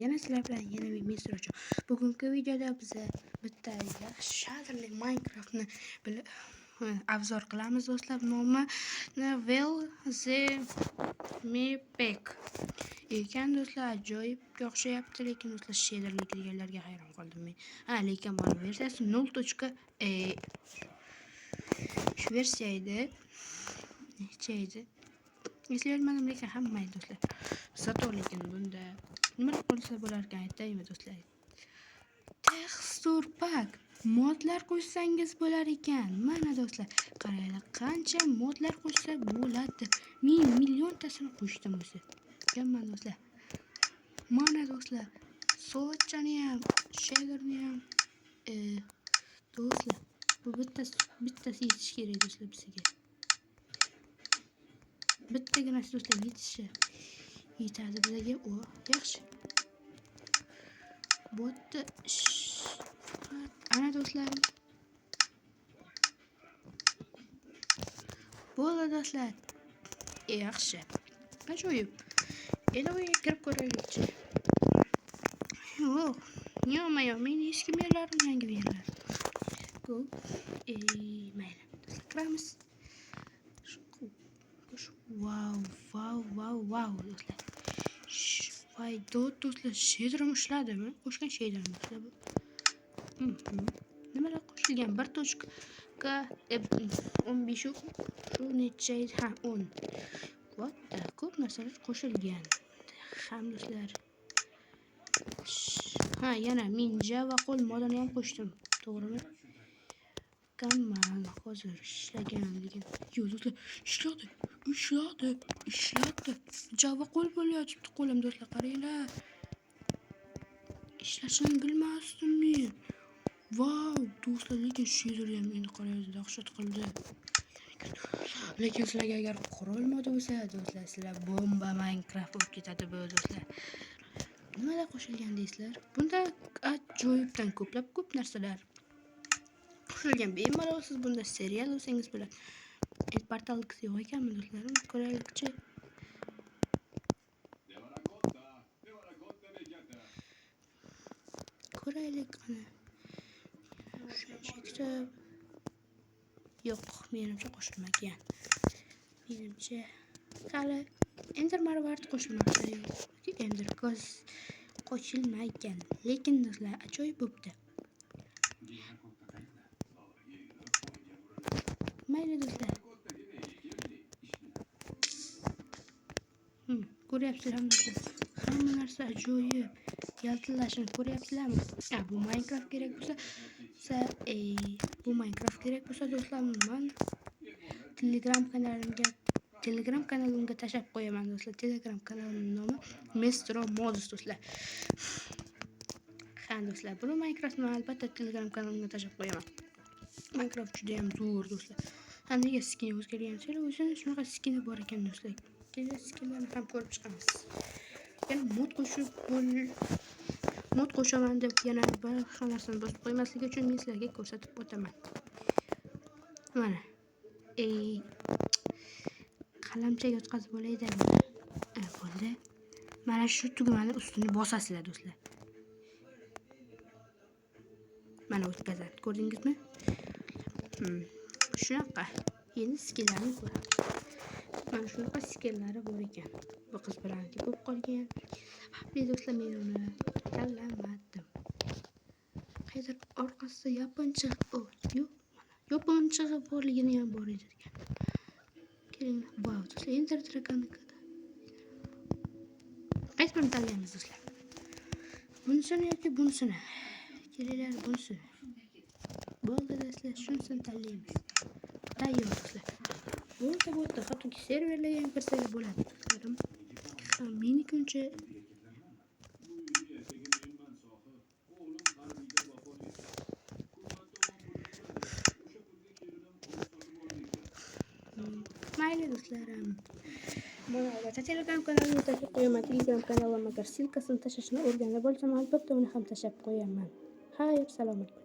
Yana sizlar bilan yana men Mesrojo. Bugungi videoda biza bitta yaxshi shaderli Minecraftni obzor qilamiz do'stlar. Nomi Well The Mepek ekan do'stlar, ajoyib o'xshayapti, lekin do'stlar shaderli deganlarga hayron qoldim men. Ha, lekin buni versiyasi 0. Shu versiya edi. Necha edi? Eslay olmadim, lekin hamma do'stlar. Zato lekin bunda nimalar qilsa bo'lar ekan aytaymi do'stlar? Texture pack modlar qo'shsangiz bo'lar ekan. Mana do'stlar, qaranglar, qancha modlar qo'shsa bo'ladi. Ming milliontasini qo'shdim o'zi. Ekanman do'stlar. Mana do'stlar, soatchani ham, shaderni ham do'stlar, bu bittasi yetishi kerak do'stlar bizga. Bittaginasi do'stlar yetishi yetadi bizga, o yaxshi. Bu yerda ana do'stlarim. Bo'ldi do'stlar. Yaxshi. Ajoyib. Endi o'yinga kirib ko'raylikchi. Yo'q, yo'q, meni eski merlarim yangi merlar. Go. Mayli. Do'stlar, kiramiz. Vau, vau, vau, vau do'stlar. Voy, do'stlar, shaderim ishladimi? Qo'shgan shaderim do'stlar bu. Nimalar qo'shilgan? 1.15 shu necha edi? Ha, 10. What the? Ko'p narsalar qo'shilgan. Ham do'stlar. Ha, yana men Java qo'l modini ham qo'shdim. To'g'rimi? Kamman hozir ishlagan degan. Yo'q do'stlar, ishladi. Ishladi, ishladi. Java qo'l bo'lyapti qo'lim do'stlar, qaranglar. Ishlashini bilmasdim men. Vau, do'stlar, lekin shader ham endi qaranglar, dahshat qildi. Lekin sizlarga agar qurol modi bo'lsa, do'stlar, sizlar bomba Minecraft bo'lib ketadi bu do'stlar. Nimalar qo'shilgan deysizlar? Bunda ajoyibdan ko'plab ko'p narsalar qo'shilgan. Bemalol siz bunda serial olsangiz bo'ladi. Portal yo'q ekanmi do'stlarim? Ko'raylikchi. Ko'raylik qani. Shuncha kitob. Yo'q, menimcha qo'shilmagan. Menimcha hali Ender Marvard qo'shilmoqda yo'q. Ender ko'z qo'shilmagan. Lekin do'stlar, ajoyib bo'pti. Mayli do'stlar. Ko'ryapsizlarmi do'stlar? Hamma narsa ajoyib yaltillashini ko'ryapsizlarmi? Ha, bu Minecraft kerak bo'lsa, bu Minecraft kerak bo'lsa do'stlar, men Telegram kanalimga tashlab qo'yaman do'stlar. Telegram kanalimning nomi Mestro Modus do'stlar. Ha do'stlar, buni Minecraftni albatta Telegram kanalimga tashlab qo'yaman. Minecraft juda ham zo'r do'stlar. Ha, nega skin o'zgargan? Sizlar o'zini shunaqa skini bor ekan do'stlar. Keling, skinlarni ham ko'rib chiqamiz. Yana mod qo'shib mod qo'shaman deb yana bir xil narsani bosib qo'ymaslik uchun men sizlarga ko'rsatib o'taman. Mana. Qalamchaga o'tkazib olayda. Bo'ldi. Mana shu tugmani ustini bosasizlar do'stlar. Mana o'tkazadi. Ko'rdingizmi? Shunaqa. Endi skinlarni ko'ramiz. Mana shunaqa skinlari bor ekan. Bu qiz bilan bo'lib qolgan. Sababli do'stlar, men uni tanlamadim. Qaydir orqasida yaponcha, yo'q, mana yaponchig'i borligini ham bor edi ekan. Kelinglar. Vau, do'stlar, Ender Dragon'nikida. Qaysi birini tanlaymiz do'stlar? Bunisini yoki bunisini? Kelinglar, bunisini. Bo'ldi do'stlar, shunisini tanlaymiz. Tayyor do'stlar. Bo'ldi, bo'ldi. Hattoki serverlarga ham kirsangiz bo'ladi do'stlarim. Ha, meniki uncha mayli do'stlarim. Mana albatta Telegram kanalimni tashlab qo'yaman. Telegram kanalim agar ссылкасini tashlashni o'rganib bo'lsam, albatta uni ham tashlab qo'yaman. Xayr, salomat bo'ling.